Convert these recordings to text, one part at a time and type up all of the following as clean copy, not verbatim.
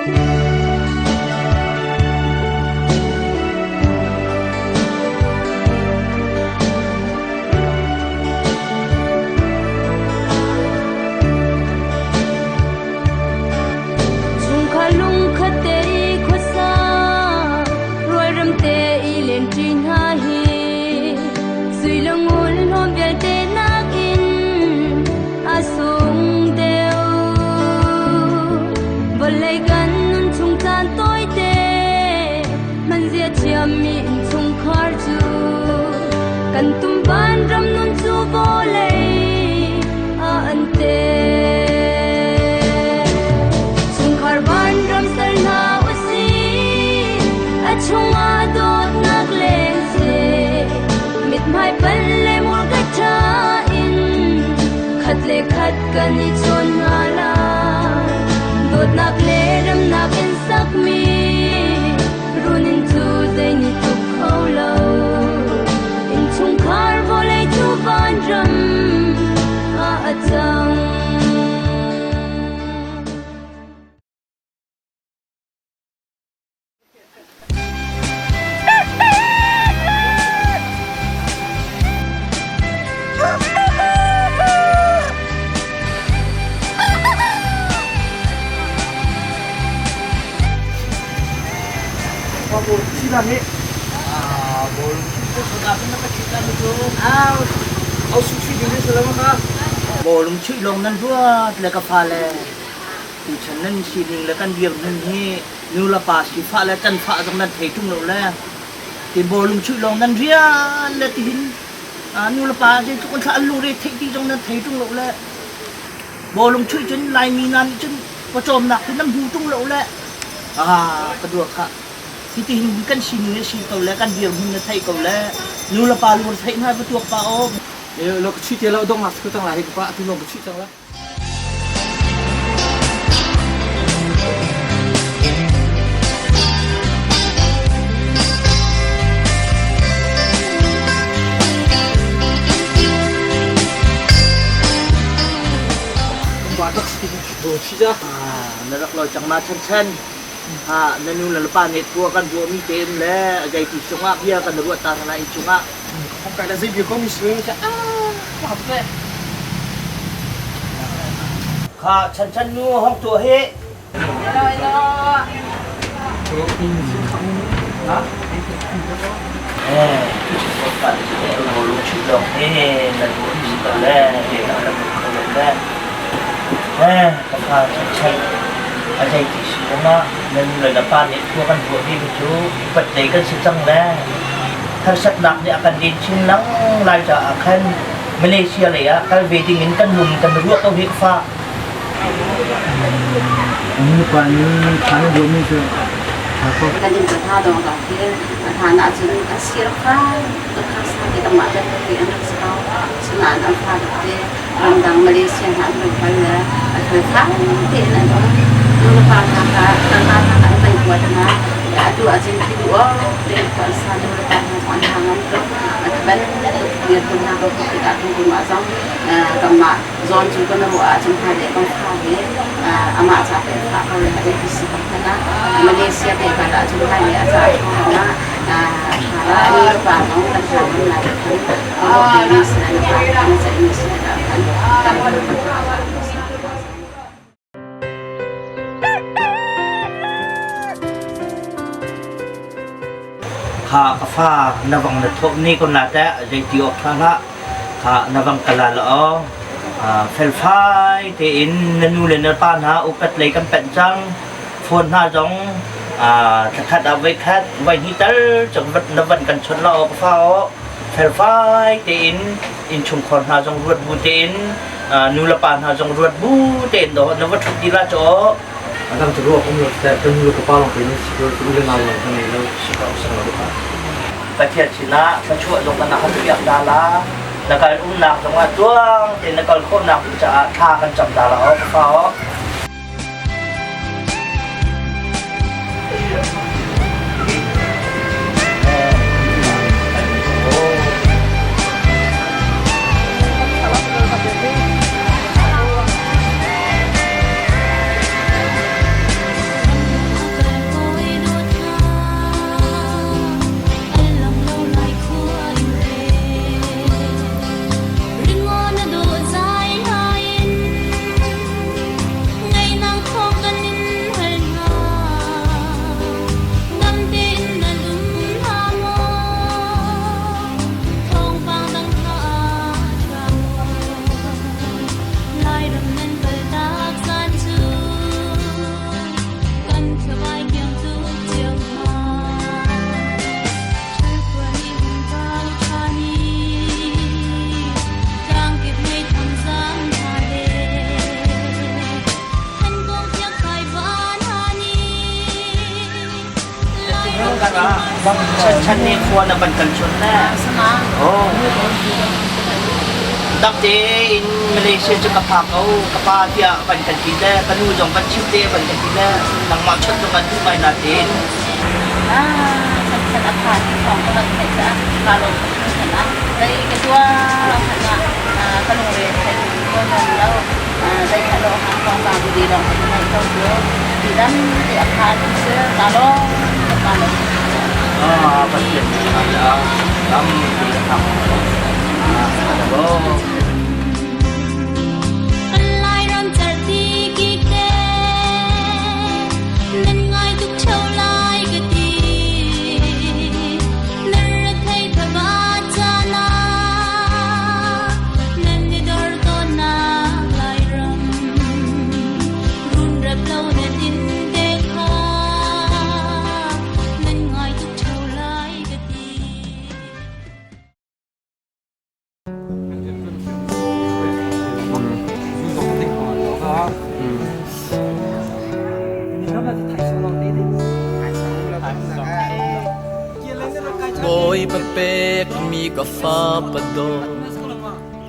Chungkhar lungkhat te i khuasa rualrem te i lenṭi hna hi sui le ngun hlawm vialte nakin a sung deuh. Vawlei kan nun chung caan tawite hmanzia thiammi innchungkhar cu kan tumvan ram nun cu vawlei ah an te. Chungkhar vanram sal hna usih, a chungah dawtnak leng seh. Mithmai pal le murka ṭha in khat le khat kan i chawn hna lai. Dawtnak le remnak in sakmi runinn cu zei nih tluk kho lo. Innchungkhar vawlei cu vanram ah a cang. Bawlung chuih lawng nan ruat le ka fale tuchan nan sining le kan dirhmun hi nu le pa sifah le canfah zong nan thei ṭung lo le ti bawlung chuih lawng nan rian le tihin nu le pa zeitluk an thla an lungre theih ti zong nan thei ṭung lo le bawlung chuih cun Laimi hna nih cun pawcawmnak hi nan hmu ṭung lo le ka dua khah hitihin kan sining a si ko le kan dirhmun na theih ko le nu le pa lung theih hna va tuak pa aw. Lo ka chuih te lo dong nak cang lai hi ka pa atu lawng ka chuih cang la. Na rak lawi cang ma Chan Chan. Ha na nu le pa nih tua kan ruahmi te um le zeiti cungah bia kan ruah ta hna i cungah. Kai la zei bia ko mi si ah te. Kha Chan Chan nu hong tuah hi. Hello hello. Eh, ka fa chan a zei ti si zongah na nu le na pa nih khua kan ruahmi hi cu upat lei kan si cang le harsatnak nih a kan din chin lang lai caah khan Malaysia lei ah kal ve ding in kan lung kan ruah ko hi ka fa. Nu pa nih thla na ruahmi cu Kan in hna dong ka khi hlan ahcun an sir fai tuk kha sa ti tamah te ti an rak sau sunan an fa te ramdang Malaysia hna an rak kal le a thal thai te in an um nu le pa hna kha tangka hna kha an kan kuat hna atu ahcun khi du o te an sa nu le pa hna an hang an tuk ban dir tu hna ko tikah tu kum ah zong kanmah zawn cu kan ruah ahcun hmailei kan fa hi amah ca te fa ko le a si ko hmanh ah Malaysia te kal ahcun hmailei a ca ṭha ah nu le pa zong kan ṭha ngam lai khan ruah mi si le pa kan ceih mi si tikah khan kan Kha ka fa na vang na thawh ni ko na teh zeiti awk ṭha hlah. Kha na vang ka la la aw. Felfai tein na nu le na pa hna upat lei kan panh cang. Phone hna zong thlakhat ah voikhat voihnih tal cang na van kan chawnh la aw ka fa aw. Felfai tein innchungkhar hna zong ruat bu tein nu le pa hna zong ruat bu tein na va ṭhut ti la caw. A dang cu ruak um lo teh kan nu le ka pa lawng te nih si ko u le nau lawng ka ngei lo si ko sang lo ka. Pathian sinah thluachuah zong kan hal piak ta la na kal umnak zongah tuang tein na kal khawhnak ding caah thla kan cam ta la aw ka fa aw. Chan chan nih khua na van kan chawnh le. Oh. Dam tein Malaysia cu ka phak ko, ka pa tiah van kan ti le, ka nu zong van chim te van kan ti le, nangmah chawnh zong an duh ngai natein. Ah, chan chan a phan ti thawng ka van theih caah kaa lawm tuk hringhran ah. Dei ka tuah hmanh ah ka lungre thei ko nawn lo. Dei kha lo ha thawngpang di lawng ka theih ko cu. Ti dam te a phan si kaa lawm kaa lawm. Ah, Pathian nih tam ti a phak. Ah, Lairam cerhti kikte nan ngai tuk ṭheo lai ka ti. Nan rethei thaba caan ah nan i dor tawnnak Lairam runrep lo nan inn te kha nan ngai tuk ṭheo lai ka ti. Bawipa pekmi ka fa padaw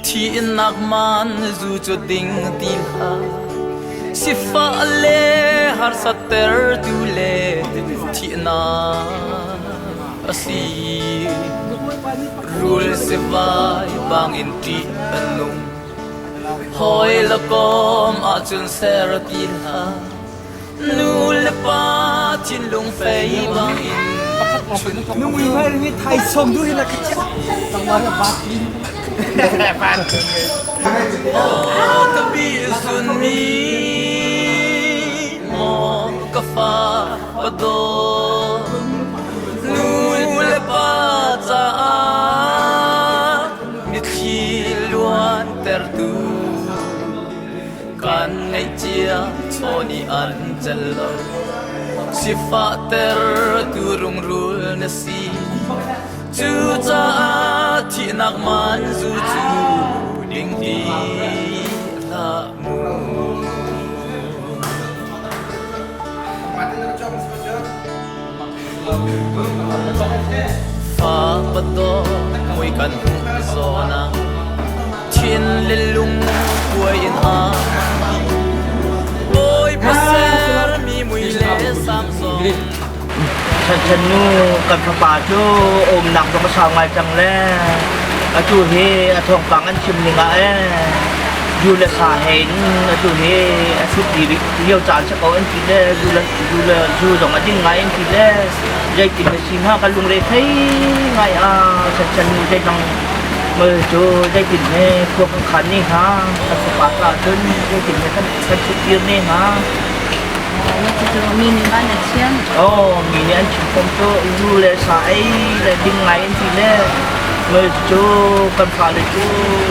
Thihnak man zu cu ding ti hlah Sifah le harsatter tu le thihnak a si. Rul sivai bangin ṭih a nung. Hawi le kawm ahcun ser ti hlah. Nu le pa thinlung fei bangin Nungui mai ringi thai som du hi la ka chia. Aw ka bi zun mi maw ka fa padaw Nu le pa caah mitthli luantertu kan ngaihcia chaw nih an celh lo. Sifahtertu rungrul na si. Cucaah thihnak man zu cu ding ti hlah mu. Fa padaw mui kan hmuh zawn ah thin le lung kuai in a Bawipa sermi mui le sang zong Chanchan nu kan fapa cu umnak zong a sau ngai cang le atu hi a thawngpang an chim ning ah ee zu le sa he in atu hi a thut lio caan si ko an ti le zu le zu le zu zong a ding ngai an ti le zeitin na si hnga ka lungre thei ngai a chanchan nu zeidang cu zeitin he khua kan khan ne hnga kan fapa ca cun zeitin he kan kan thut dir ne hnga. Mi nih van a thiam. Oh, mi nih an chim fom cu zu le sa ei le ding ngai an ti le mei cu kan fale cu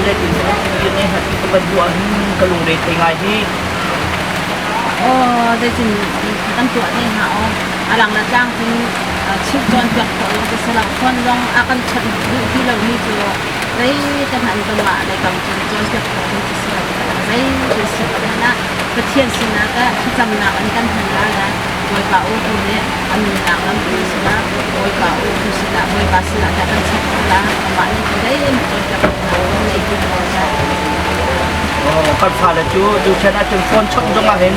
zeitin kan chim dir ne hnga ti ka van duh ahhin ka lungre thei ngai hi. Aw, zeitin kan tuah ne hnga aw. A lang le tlang cun chimh cawnpiak khawh lo ka si lo. Phone zong a kan chawnh duh ti lomi cu zei te hmanh kanmah lei kam cun cawnpiak khawh ding cu si lo. Zei kan si ko hmanh ah Pathian sinah tah thlacamnak in kan hman la le Bawipa aw tu nih a nunnak lampi sinah Bawipa aw tu sinah Bawipa sinah tah kan chap khawh la. Amah nih zei in cawnpiak khawhnak kan ngei ti lo. Kan fale cu tuchan ahcun phone chawnh zong ah hin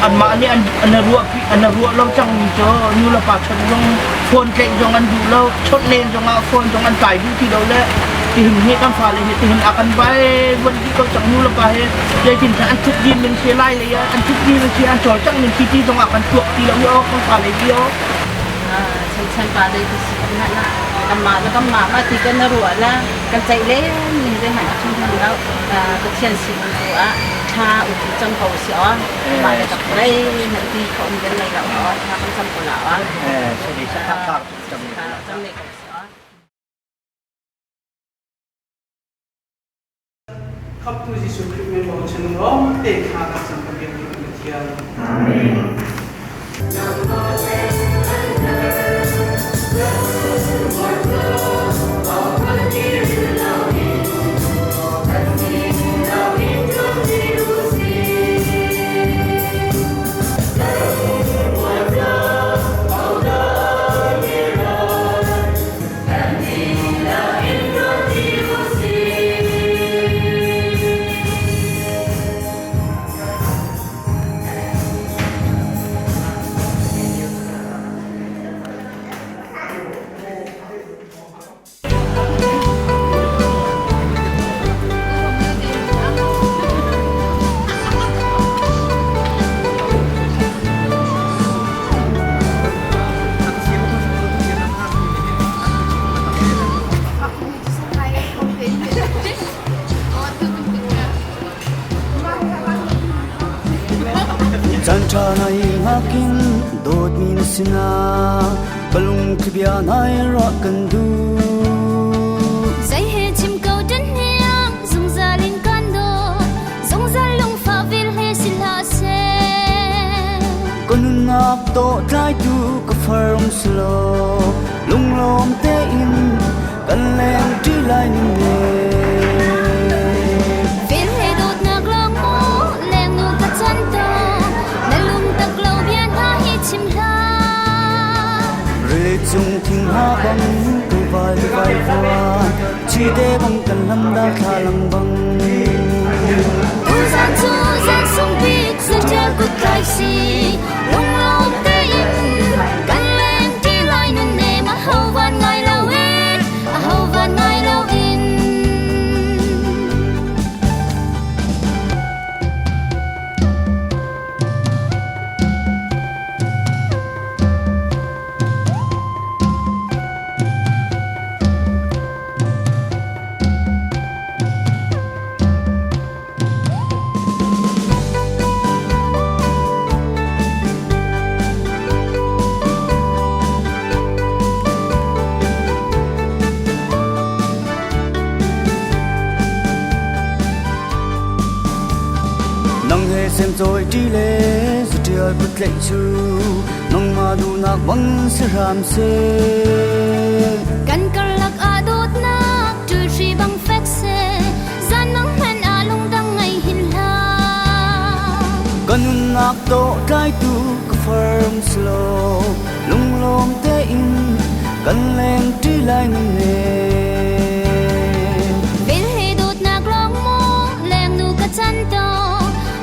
anmah nih an ruah an ruah lo cangmi cu nu le pa chawnh zong phone tlaih zong an duh lo chawnh len zong ah phone zong an tlai duh ti lo le tihin hi kan fale hi tihin a kan vai vuan dih ko cang nu le pa he zeitin an thut din min si lai lei ah an thut din min si an cawlcangh min si ti zong ah kan tuak ti lo i aw kan fale bi aw Chanchan pa dei tu si kan hna kanmah le kanmah mah ti kan ruah la kan ceih len ni zeihmanh a chung hman lo Pathian sin tu ah thla u cam ko si aw mah le tak rei nan ti kho um den lai lo aw thla kan cam ko la aw eh sadi sa thak thak cam cam ne ko si aw Khamhtu Jesuh Khrih min bochan lawng te kha kan cam ka biak kan Pathian. Amen. Hakin dawtmi na sinah ka lungthli bia nai ruah kan duh. Zei he chim ko dan hniang zungzal in kan dawt zungzal lungfah vel he si hlah seh. Ka nunnak dawh tlaitu ka far um selaw lunglawm tein kan leng ṭi lai ning ne. Vel he dawtnak lawng maw lengnu ka can to na lungtak lo bia hna hi chim hlah. Rili cung thing ha bang vai vai vuan chi te bang kan lam dar thla lang bang. Tuzan cu zan sung bik zaṭial kut tlai si lunglawm tein kan leng ṭi lai nun nem a ho van ngai lo in a ho van ngai lo in. Nang he sem cawi ṭi le zutial kut tlaih cu nangmah duhnak bang si hram seh. Kan karlak ah dawtnak ṭulhri bang fek seh zan mang hmanh ah lungdang ngei hin hlah. Ka nunnak dawh tlaitu ka farm selaw lunglawm tein kan leng ṭi lai nun ne. Vel he dawtnak lawng maw lengnu ka can to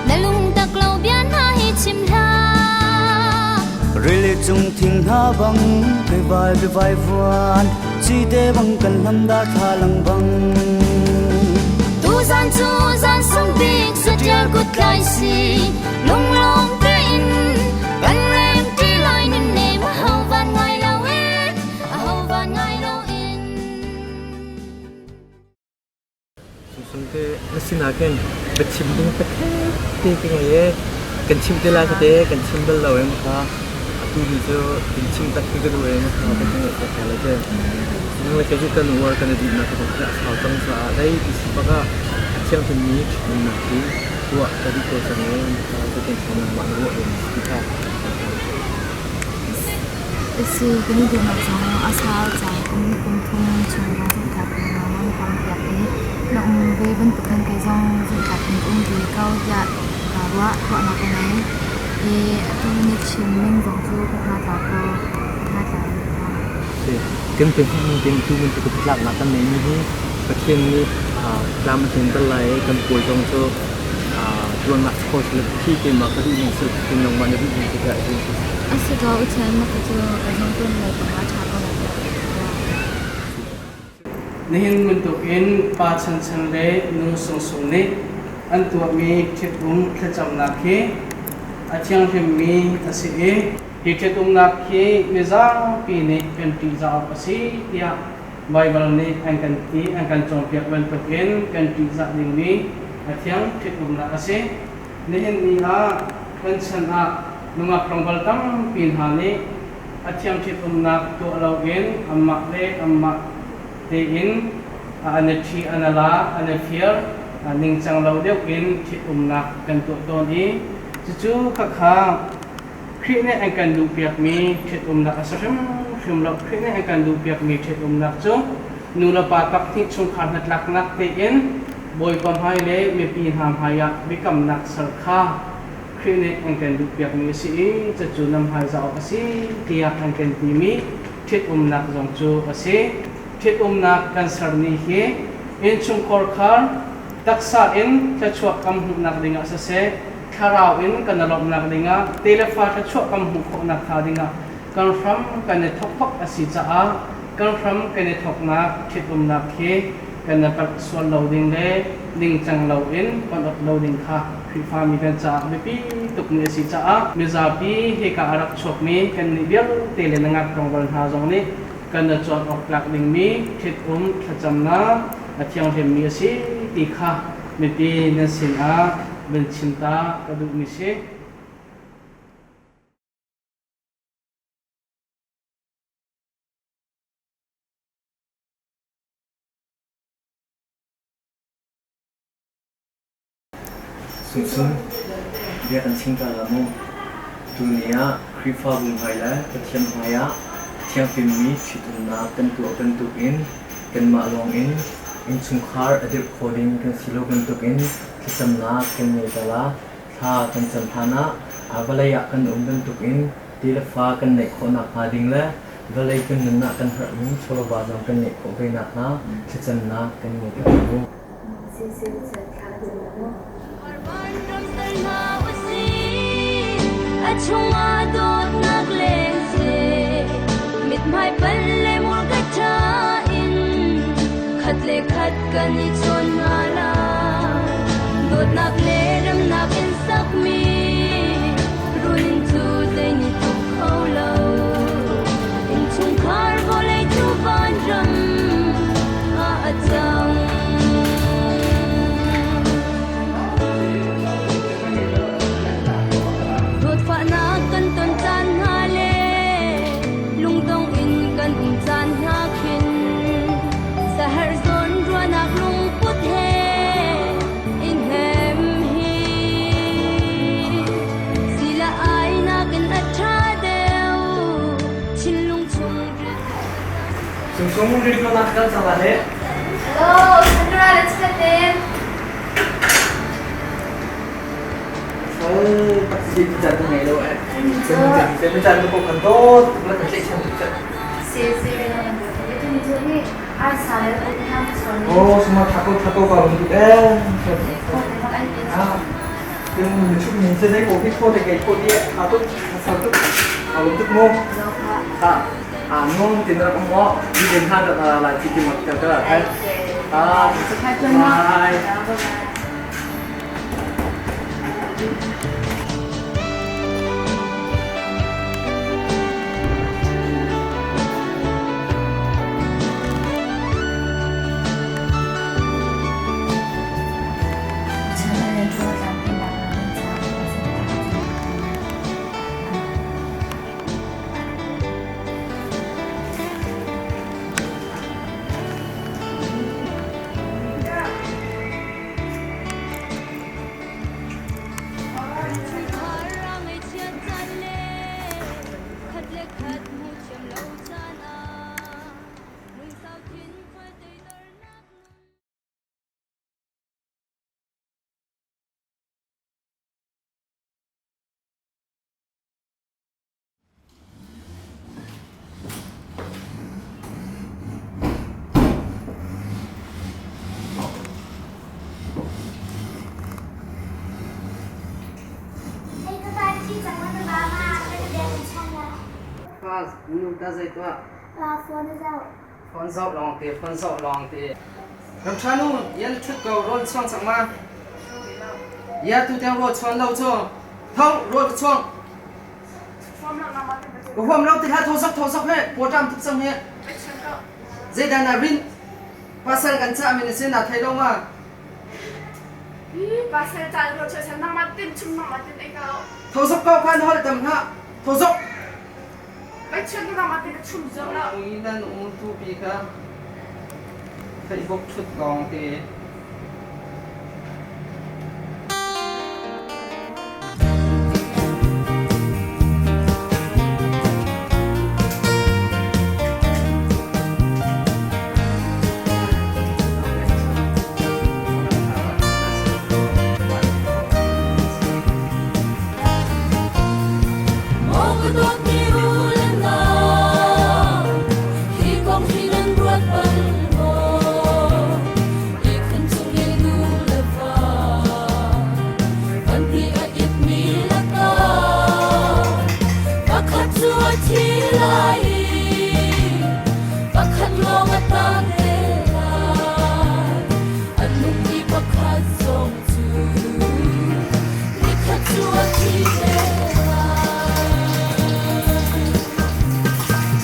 na lungtak lo bia hna hi chim hlah. Rili cung thing hna bang kai vai vai vuan chi te bang kan hlam dar thla lang bang. Tuzan cu zan sung bik zatial kut tlai si lunglawm tein kan leng ṭi lai nun nem a ho van ngai lo in a ho van ngai lo in. Sungsung te na sinah khin biachim ding pakhat te ka ngei i kan chimh te lai kha kan chim bal lo em kha atu ni cu in chim tak hi ka duh em kha ka ngaih ka kha le te nang le kei cu kan uar kan i duhnak ka kha a sau cang caah dai ti si bak ah a thianghlim mi ṭhitnak hi tuah ka duh ko cang i kha zeitin kha nangmah na ruah ding ti kha. Si kan i duhnak zong a sau cang kum kum thum chung zong zumhtlak in na mang pang piak i na um ve bantuk khan kei zong zumhtlak in ka um ve ko tiah kaa ruah ruahnak ka ngei. I atu na chim ning zong cu ka hna tla ko hna tla Kan pahnih in tu bantuk tlaknak kan neimi hi Pathian nih tlam a tlin bal lai i kan pawl zong cu tuannak kho sila thi keimah ka duh ning sil tin nangmah na duh ning si tiah A si ko uchan na ka cu ka zong tuan lai panga ṭha ko lai tiah. Nihin bantukin pa chanchan le nu sungsung nih an tuahmi ṭhitum thlacamnak hi a thianghlimmi a si i hi ṭhitumnak hi mizapi nih kan ṭihzah awk a si tiah Baibal nih an kan ti an kan cawnpiak bantukin kan ṭihzah dingmi a thiang ṭhitumnak a si. Nihin ni ah kan chan ah nungak tlangval tampi hna nih a thiang ṭhitumnak tuah loin anmah le anmah tein an i ṭhi an i la an i fir ningcang lo deuh in ṭhitumnak kan tuah tawn i cucu khakha Khrih nih an kan duhpiakmi ṭhitumnak a si hrimhrim lo. Khrih nih an kan duhpiakmi ṭhitumnak cu nu le pa kaphnih chungkhar hnatlaknak tein Bawipa hmai le mipi hna hmaiah biakamnak ser kha Khrih nih an kan duhpiakmi a si i cucu nan hmaizah awk a si tiah an kan timi ṭhitumnak zong cu a si. Ṭhitumnak kan ser ni hi innchungkhar khar taksa in thluachuah kan hmuhnak dingah siseh, thlarau in kan i lawmhnak dingah, telefa thluachuah kan hmuh khawhnak hnga dingah kan hram kan i thawk thawk a si caah kan hram kan i thawknak ṭhitumnak hi kan i palh sual lo ding le ningcang loin kan ot lo ding kha Khrihfami kan caah biapi tukmi a si caah mizapi hika a rak chuakmi kannih vialte le na ngak tlangval hna zong nih kan i cawn awk tlak dingmi ṭhitum thlacamnak a thianghlimmi a si ti kha mipi nan sinah van chim ta ka duhmi si. Sungsun, bia kan chim ta la mu. Tuni ah Khrihfabu hmai le Pathian hmai ah thianghlimmi ṭhitumnak kan tuah bantukin kanmah lawngin innchungkhar a dirh khawh ding kan si lo bantukin thlacamnak kan ngei ta la. Thla kan cam hlanah vawlei ah kan um bantukin ti le fa kan neih khawh nakhnga ding le vawlei kan nun ah kan herhmi chawleva zong kan ngeih khawh ve nakhnga thlacamnak kan ngei ta u. A chungah dawtnak leng seh mithmai pal le murka ṭha in khat le khat kan i chawn hna lai. Dawtnak le remnak in sakmi runinn cu zei nih tuk kho lo. Innchungkhar vawlei cu vanram ah a cang. Dawtfahnak kan ton caan hna le lungdong in kan um caan hna khin saherh zawn ruahnak lungput he in hnem hi sila ai nakin a ṭha deuh thinlung chung Sungsung rin ko nak kal cang he. Hello, Sandra, let's get in. Fal tak si chan ngei lo eh. Sen chan ko kan dot la kan tlai chan. Si si na kan dot. Itu ni tu hi ai sa le ko ni ham so ni. Oh, semua thako thako ka lung tu eh. Ah. Yung chuk min se dai ko ki tho te kai ko di a tu sa tu a lung tuk mo. Ha. A ngong tin ra mo di den ha da la chi ti mot ka ka hai. Ah, bye. Phone zoh lawng te, phone zoh lawng te. Ramṭha nu, yan ṭhut ko, rawl chuang cang ma? Ya tu tiang rawl chuan lo cu. Tho, rawl ka chuang. Ka huam lo ti hlah, tho sok tho sok he, pawṭam tuk cang he. Zeidah na rin? Pasal kan cah min a si na thei lo ma? Pasal caan rawl chuan nangmah tin chung nangmah tin ei ko. Tho sok ko khan hol tam hlah. Tho sok. Nan umtu pi kha Facebook ṭhut lawng te. Pakhat lawng a tang te lai, an nung pakhat zong cu nikhat cu a thi te lai.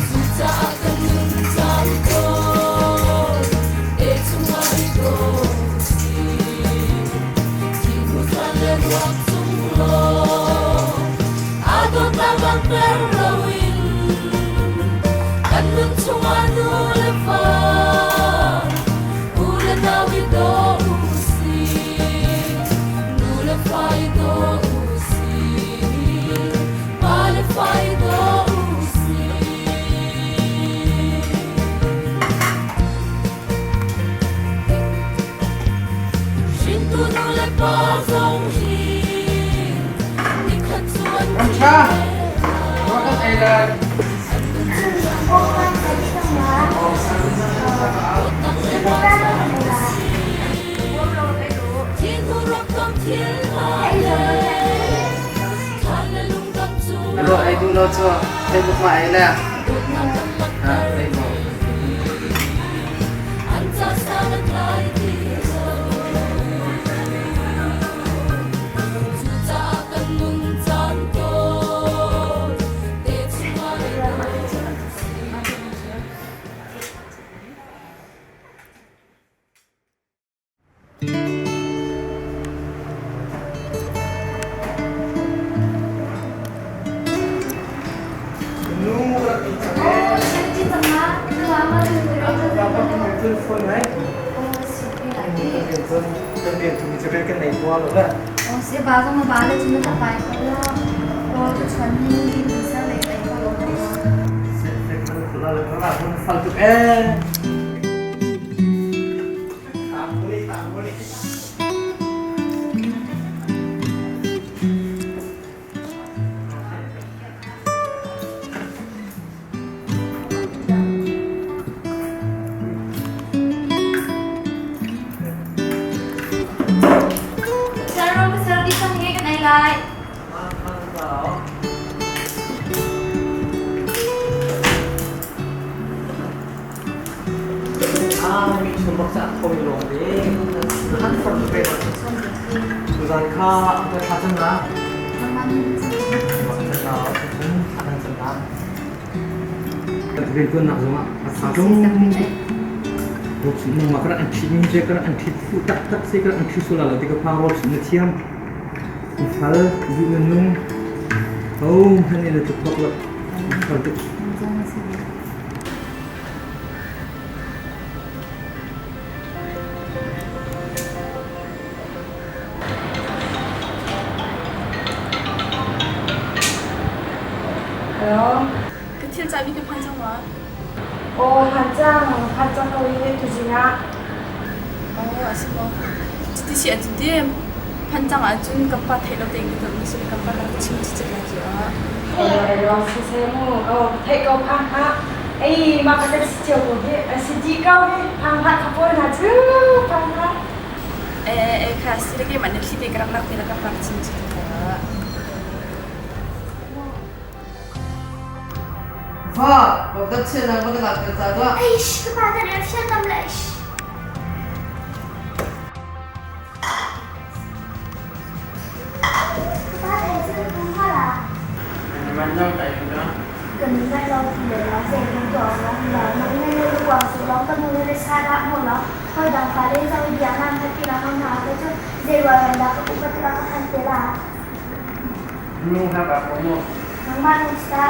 Cucaah kan nun caan ko, e chungah i daw si. Thihnu caan le ruak cung lawng, aa dawtnak langhter loin kan nun chungah nu le fa, u le nau i daw u sih. Nu le fa Ka! Ruah kan ei lai. Ruah ei duh lo cu Facebook ma ei le. Ha, ei mo. Tuzaan kha ka thla cang na. Riantuannak zongah a tha tung. Nangmah ka an ṭhit ning cu ka an ṭhit fuh taktak si ka an ṭhit sual lo ti ka phang rawl na thiam. Fal duh na nung. Ho hmanh nih na tluk bak lo. Fal tuk. Hello. Ka thil cahmi ka phan cang ma? Aw han cang, han cang ko hi tuzing ah. Aw a si maw? Cuti si ahcun ti phan cang ahcun kan pa theih lo tein ka tuah mi si le kan pa ka chim cicet lai cu ah. Elo siseh mu, aw theih ko phang hlah. Ei mah ka kan si cio ko hi, a si dih ko hi, phang hlah ka pawl hna cu, phang hlah. Eh eh kha si le keimah nih thli te ka rak lak te la ka pa ka chim cicet lai. Va, dat chiah na va ka lak ter ta tuah. Eish, ka pa na rel fial tam le eish. Ka pa thai cu ka pum hnga la. Man nang kai na. Kan ngai lo ti le lo zei kan tuah lo lo nang ne le luang su lo ka nu le sa dah mo lo hoi dang fa le zo bia man khat ti la mang na ka cu zei wa ran da ka upat la ka han te la. Nu ha ba ko mu. Nangmah nu sa.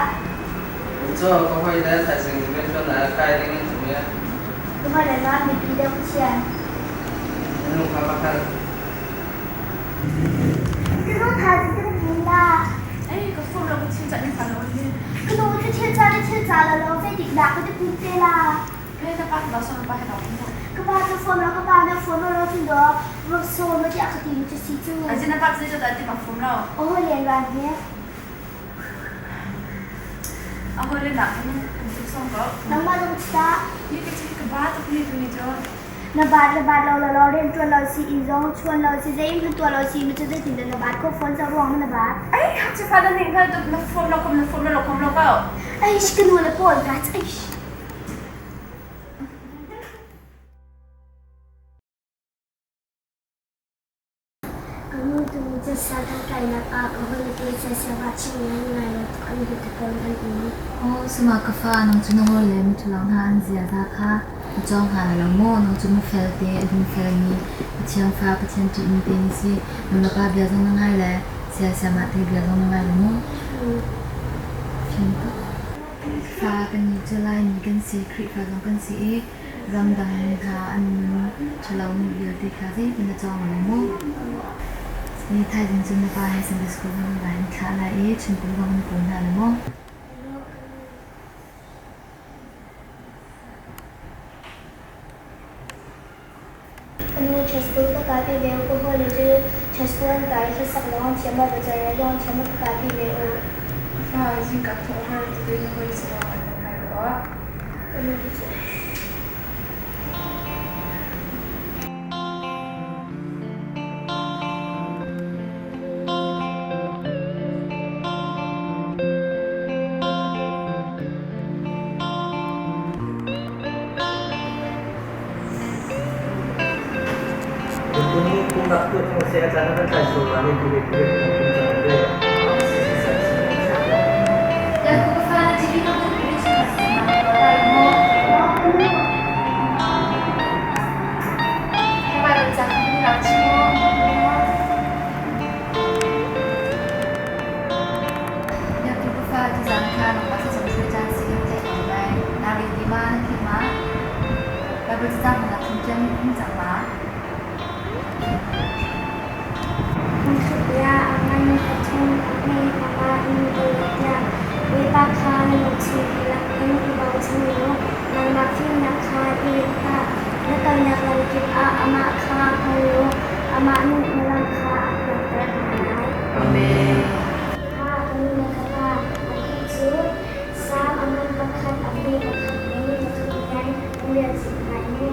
Cu ka hoi le thaizing rian tuan ah kai ding in tum ya. Ka hoi le na mipi deuh Pathian. Nu kha ba kal. Ka nu tha ti kan hmu la. Ei ka phone lo ka thil ca in fa lo ni. Ka nu ka thil ca le thil ca lo lo zei dik dah ka ti pum te la. Ka pa ka so pa ka Ka pa cu phone lo ka pa na phone lo tin do ro so ma ti ka ti mi cu si cu. Azin na pa cu zei dah ti ma phone lo. Oh len ran he. A hawi le nak in kan tuk song ko. Nangmah zong ta. Ni ka chi ka ba tuk ni tu ni cu. Na baat le baat lo lo rian ṭuan lo si inn zong chuan lo si zei hmanh tuah lo si mi cu zeitin dah na baat ko phone ca ruang na baat. Ai hak chi fa na ning hngal tuk na phone lo kom na phone lo kom lo ko. Ai ka nu le pawl ka ai. Ka nu tu casa kan kainak ah ka hawile te casa va chim ngai ngai lo tuk an lut tawn an um. Aw suma ka fa nang cu na hawi le miṭhalo hna an ziaza kha na cawng hna lai lo maw? Nang cu mifel te a dingfel mi Pathian fa Pathian ṭihmi te na si. Nu le pa bia zong na ngai le saya sayamah te bia zong na ngai lo maw? Fim tuk. Fa kannih cu Laimi kan si, Khrihfa zong kan si i ramdang hna an nun ṭhalomi vialte kha zeihmanh na cawng lo maw? Ni thaizing cu na pa he Sunday school zong nan in thlah lai i chunpum zong nan pum hna lai maw? Ka nu Cheschool ka kai pi ve u, ka hawile cu Cheschool an kai i hlasak lawng an thiam, Bible carel lawng an thiam, ka kai pi ve u. Fa zingka thawh har tuk in na hawi sinah an kan ngai rua. Pumnak tuah thawng seh a caan ah kan tlai sual la ne tu he tu he kan tum cang ve. Hmunkhat ah a ngan pathum a hme panga in ka let hna. Bawipa kha na lungthin dihlak in i bochan law nangmah fimnak kha i rinh hlah. Na kalnak lam kip ah amah kha hngal law amah nih na lam kha a tluanter hna lai. Amen. Kha ka nu le ka pa, atu cu Salm a ngan pakhat a hme pakhat in pathum tiang kan rel chih lai mu.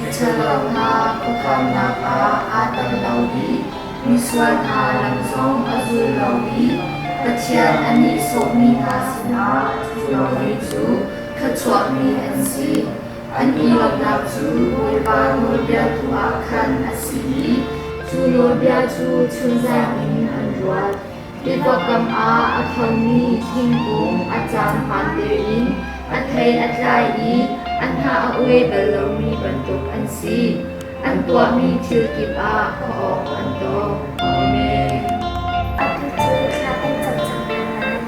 Miṭhalo hna khuakhannak ah aa tel lo i misual hna lam zong a zul lo i Pathian a nihsawhmi hna sinah a ṭhu lomi cu thluachuahmi an si. An i lawmhnak cu Bawipa nawlbia tu ah khan a si i cu nawlbia cu chunzan in an ruat. Tiva kam ah a ṭhomi thingkung a caan hmaan tein a thei a tlai i a hnah a uai bal lomi bantuk an si. An tuahmi thil kip ah khuaawk an tawk. Amen. Atu cu thla kan cam cang hna lai.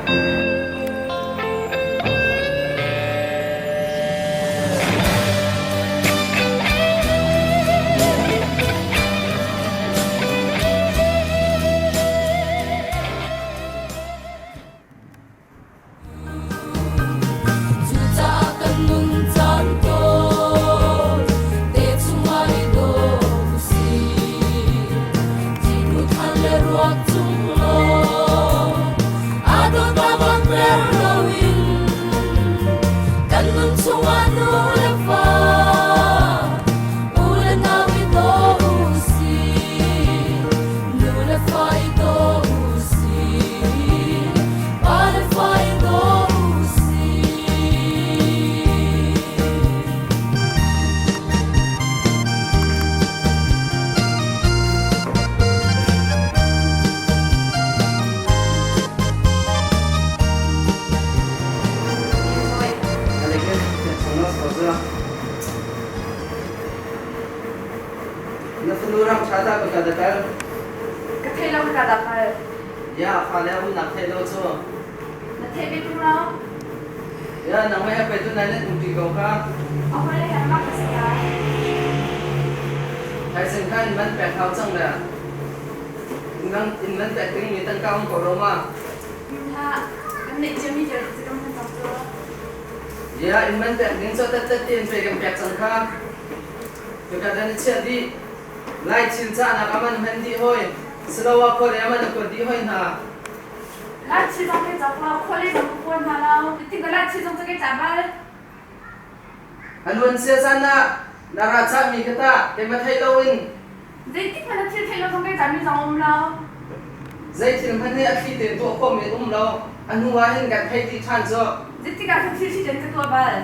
Cucaah kan nun caan tawn te chungah i daw usih. Thihnu than le ruak cung lawng aa dawtnak langhter loin kan nun chungah nu le fa u le nau i daw usih. Nu le fa i daw usih. Pa le fa i daw usih. Na fanu ram ṭha dah ka kal kal. Ka thei lo ka dah kal. Ya fale um nak thei lo cu. Na thei ve tung lo. Ya nang mei pe tu nai nan um ti ko kha. A hoi le he mak ka si lai. Thaizing kha in man pek hau cang le. In man pek ding mi tangka um ko lo ma. Ha kan neih ciami vialte cu kan hman cang cu. Ya in man pek ding cu tat tat tein pe kan pek cang kha. Cuka dan i chiah dih. Lai thil cahnak a man hman dih hoi. Siloah khuale a man a kuat dih hoi hna. Lai thil zong kai cawk lo, khuale zong ka kuat hna lo. Ti ka lai thil zong cu kai cah bal. A luan sia caan ah na ra cahmi kha tah keimah theih loin. Zeitik hmanh na thil theih lo zong kai cahmi zong a um lo. Zei thil hmanh hi a thli tein tuah khawhmi an um lo. A hnu ah hin kan theih dih ṭhan cu. Zeitik ah thil thli tein ka tuah bal.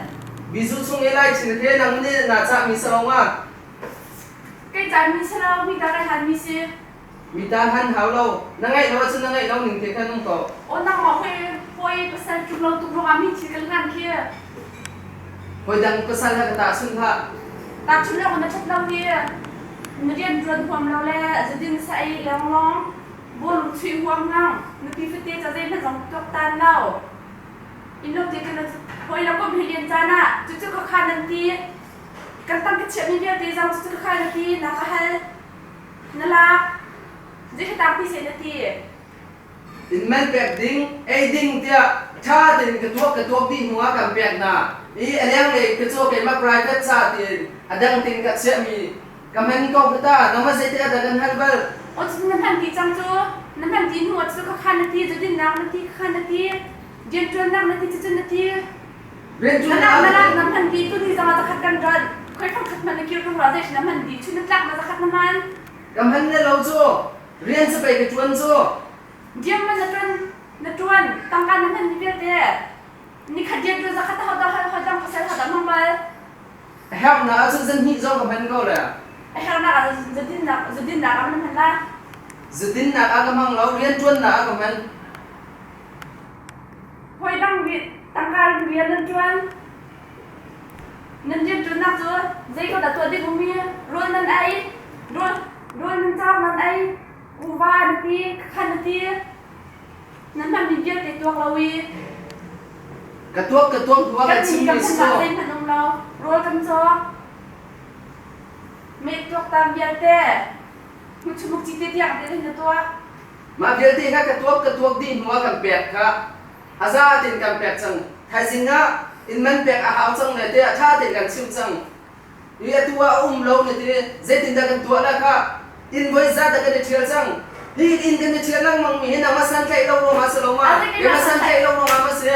Bizu chung i lai thil he nang nih naa cahmi si lo ma? Kai cahmi si lo, mi ta kai hanmi si. Mi ta han hau lo. Na ngaih lo ahcun na ngaih lo ning te khan um ko. Aw nangmah hoi hawi pasal ṭum lo tuk ruangah mi thil kan hlan khi. Hawi dang pasal he ka tahchunh hlah. Tahchunh lo na ṭhat lo hi. Na rian ṭuan huam lo le zudin sa ei leng lawng bawlung chuih huam hang nupi fate ca zeihmanh zong tuaktan lo. Inn lo te kan hawi lo kom hi lian caan ah cucu ka kha nan ti. Kan tang ka chiahmi vialte zong cucu ka kha na ti na ka hal. Na lak. Zei ka tangpi seh na ti. In man pek ding, ei ding tiah ṭha tein ka tuak dih hnu ah kan pek hna. I a lenglei ka caw keimah private ca tiin a dang tein ka chiahmi Ka hman ko ka ta, nangmah zei te ah dah kan hal bal? O cu na hman ti cang cu. Na hman ti hnu ah cu khakha na ti, zudin nak na ti, khakha na ti, rianṭuannak na ti, cucun na ti. Rianṭuan Na lak na lak na hman ti tu ni zong ah zakhat kan rat. Khoi fang khat hman na kir rung ra zei na hman ti chun na tlak na zakhat na hman. Ka hman le lo cu rian cu pei ka ṭuan cu. Rian man na ṭuan na ṭuan tangka na hman mi vialte nikhat rian ṭuan zakhat ho dah ho dang pasal ho dah hmang bal. A herhnak ahcun zan hnih zong ka hman ko le. A herhnak ah zudinnak zudinnak ah na hman la. Zudinnak ah ka hmang lo, rianṭuannak ah ka hman. Hawi dang tangka rian nan ṭuan. Nan rianṭuannak cu zei ko dah tuah ding ummi rawl nan ei, rawl rawl nan cawk nan ei, kuva na ti, khakhan na ti. Nan hmanmi vialte tuak lo i Ka tuak ka tuak hnu ah ka kan chim kan mi si phannak zeihmanh um lo. Rawl kan cawk. Meh tuaktan vialte hmuchumuk ci te tiang te na tuak. Mah vialte kha ka tuak ka tuak dih hnu ah kan pek kha a za tein kan pek cang. Thaizing ah inn man pek a hau cang le te ah ṭha tein kan chimh cang. I atu ah a um lo na ti zeitindah kan tuah la kha inn voi zat dah kan i ṭhial cang. Hi inn kan i ṭhial lengmang mi hi nangmah santlaih lo ruangah si lo ma? Keimah santlaih lo ruangah ma si?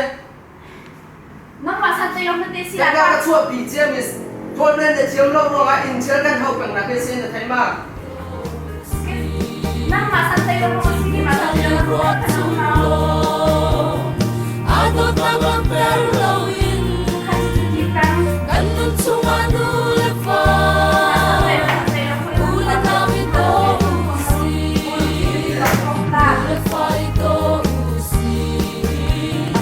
Nangmah santlaih lo na te si ah ka chuahpi cia mi tawlrel na thiam lo ruangah inn ṭhial kan hau peng nak hi si na thei ma? Nangmah santlaih lo ruangah si keimah santlaih lo ruangah kan um lo. Aa dawtnak langhter loin kan nun chungah nu le pa u le nau i daw u sih nu le fa i daw u sih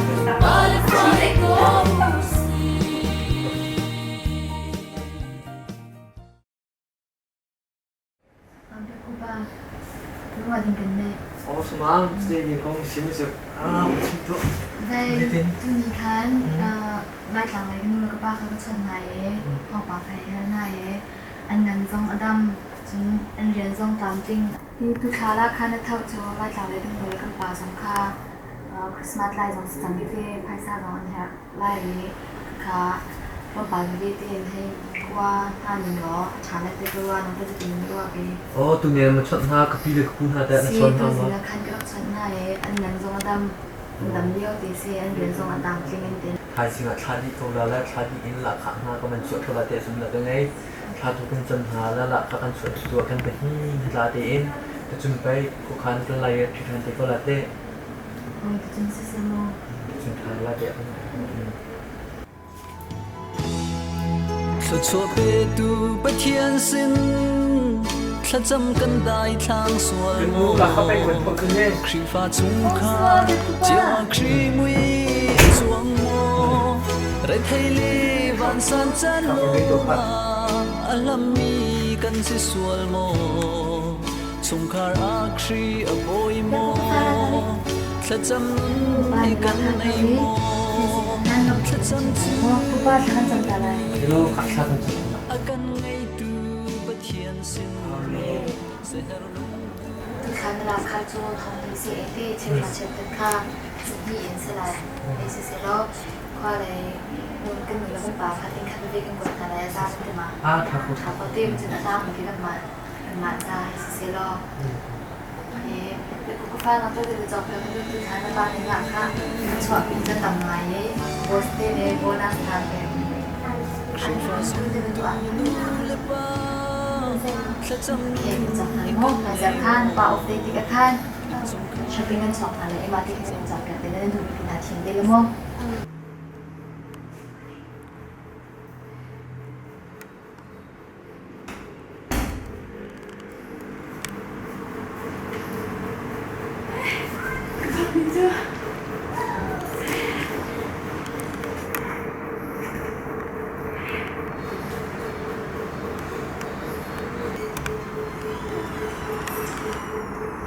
pa le fa i daw u sih. Tuni khan Laitlang lei ka nu le ka pa kha ka chawnh hna i thawngpang ka hei hal hna i an ngan zong a dam cun an rian zong tlamtling. Hi tuthla ah khan a tho cu Laitlang lei kan nu le kan pa zong kha Christmas lai zong si cang i te phaisa zong an herh lai i khakha tlawmpal veve tein hei khua hna ning law a ṭha lai ti ka ruah nang tah zeitin na ruah ve? Aw tuni na chawnh hna ka pi le ka pu hna teh na Si chawnh hna maw? tuzing ah khan ka rak chawnh hna i an ngan zong a dam an dam lio ti si an rian zong a tlamtling in tin. Thaizing ah thla dih ko la le thla dih in lahkhah hna ka van chuah thla la teh zum la ka ngei thla tu kan cam hna la lahkhah kan chuah tu ah kan pahnih hla tein tacun pei khuakhan kan lai i ṭhi ṭhan te ko la teh. Oi tacun siseh maw? Tacun ṭha la teh. Thluachuah petu Pathian sin thlacam kan daithlang sual maw Khrihfa chungkhar cio ah Khrih mui a cuang maw Rethei le vansan can lawngah a hlammi kan si sual maw Chungkhar ah Khrih a bawi maw Thlacam nun hi kan nei maw Thlacam cu a kan ngeitu Pathian sin seher lung Tuthlan na lak kha cu thong hi si te cheuhra cheukhat kha sihni in si lai ei si selaw khua lei nun kan nu le kan pa kha ting khat veve kan kuat hna lai a za ti ma tha ko te cun a tlang mi kan mah kanmah ca hi si selaw Fa na tu te cawk kan tu tu na pa nih lah kha chuahpi ca tam ngai i boss te le bonus hna pe. Khan pa of te tik khan shopping an chuak hna le ima ti khin cawk te na duh mi na thim te le mo.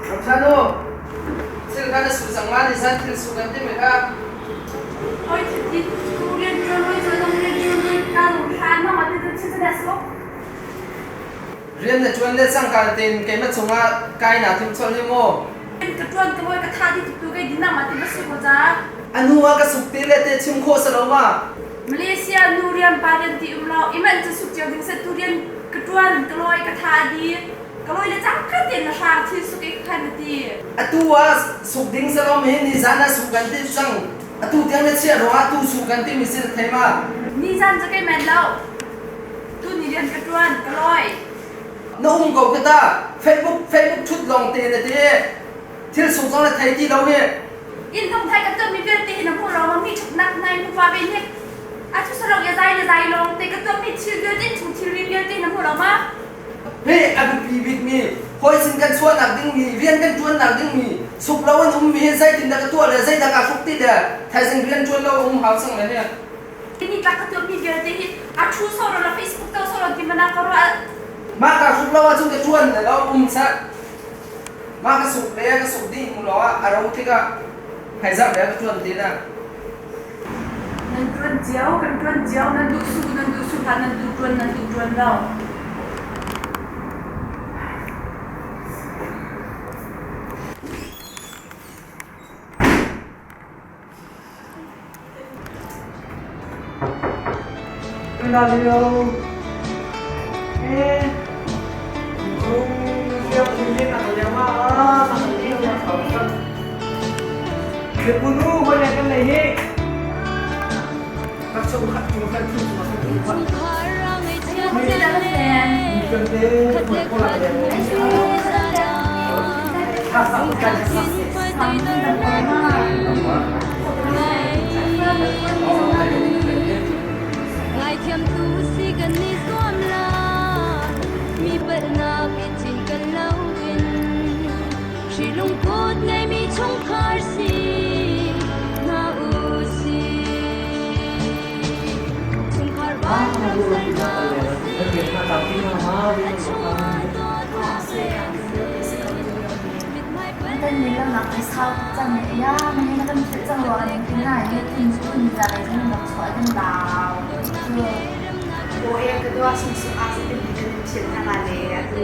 Ramthanu, thil kha na su cang ma nizan thil su kan timi kha. Oi thil rian ṭuan oi cu rian ṭuan oi ka lung hlan ma ti tu thil cu su. Rian na ṭuan le cangka tein keimah cungah kai naa thim colh hi maw? Ka ṭuan ka voi ka tha di tuk tu kei dinang ma ti ba si ko ca. A nu ah ka suk te le te chim khawh si lo ma? Malaysia nu rian pa rian ti um lo iman cu suk cio ding se tu rian Ka ṭuan, ka lawi, ka tha a di. Ka lawi le cangka tein na hrang thil suk i ka khan a ti. Atu ah suk ding salom hi nizan ah suk kan ti cang. Atu tiang na chiah ruangah tu suk kan timi si na thei ma? Nizan cu kei men lo. Tu ni rian ka ṭuan, ka lawi. Na um ko ka ta. Facebook Facebook ṭhut lawng te na ti. Thil suk zong na thei ti lo hi. Inn tung thai kan tuahmi vialte hi na hmuh lo ma mi ṭhatnak nai hmu ve hnik. A cu sarok ya zai le zai lawng te ka tuahmi thil vialte chung thilri vialte na hmu lo ma? Hi a biapi bikmi hawi sin kan chuahnak dingmi rian kan ṭuannak dingmi suk lo an ummi hi zeitindah ka tuah le zeidah kaa hruk ti le thaizing rian ṭuan lo a um hau cang le hi. Ni tlak ka tuahmi vialte hi a ṭhu sawh lo Facebook to sawh lo ti mana ka ruah. Mah kaa hruk lo ahcun ka ṭuan le lo um seh. Mah ka suk le ka suk dih hnu lawngah a ro tikah hmaizarh le ka ṭuan te na. Nan ṭuan cio, kan ṭuan cio, nan duh su, nan duh su hlah, nan duh ṭuan, nan duh ṭuan lo. Lio. Eh, Ngaithiamtu si kan i zuam la mi palhnak i cinken loin hri lungput ngeimi chungkhar si hna u sih. Chungkhar vanram sal hna u sih. A chungah dawtnak leng seh. Mithmai Kan ni lamnak ai sau tuk cang i ya na kan philh cang rua kan ti na hi tun tun za lei kan rak chuah kan dau cu Aw e ka dua sung sung a si tin kan in philh na la le atu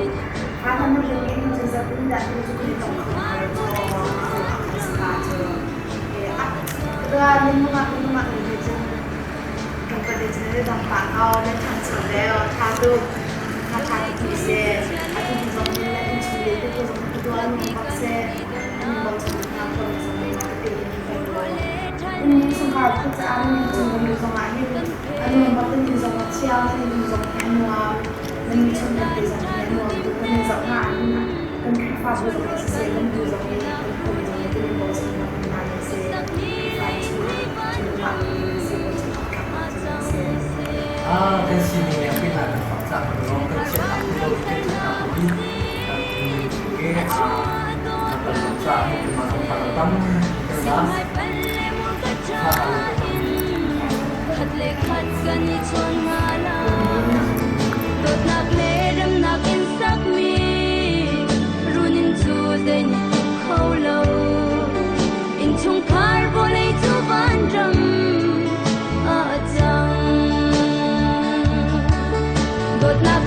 ha na mun le in cu za tin da tu cu kan tong kho ko cu a kan sa cu e a ka dua min mungak min mungak ni cu kan pa le cu ne dong pa ko le thang chu le tha tu tha tha tu se atu zong ni le in chu le tu zong ka dua nu bak se an bo chu na ko zong ni na te ni ka dua in chungkhar phut caah nan chung mi zong ah hin a nuam bak in zong a thiang in zong hi a nuam nan chung nan te zong hi a nuam tuk kan in zoh hna ah hin kan Khrihfabu zong ah siseh kan bu zong nih kan khuami zong nih kan in bochan bak mi hna nan si Khrihfa chungah chungah nan si bochan awk tlak bak cu nan si. Ah, kan sining le pina kan fak cang lawng kan chiatnak lo kan ṭhatnak hi kan ke a kan caah hi mah kan tam kan la Khat le khat kan i chawn hna lai. Dawtnak le remnak in sakmi runinn cu zei nih tuk kho lo. Innchungkhar vawlei cu vanram ah a cang. Dawtnak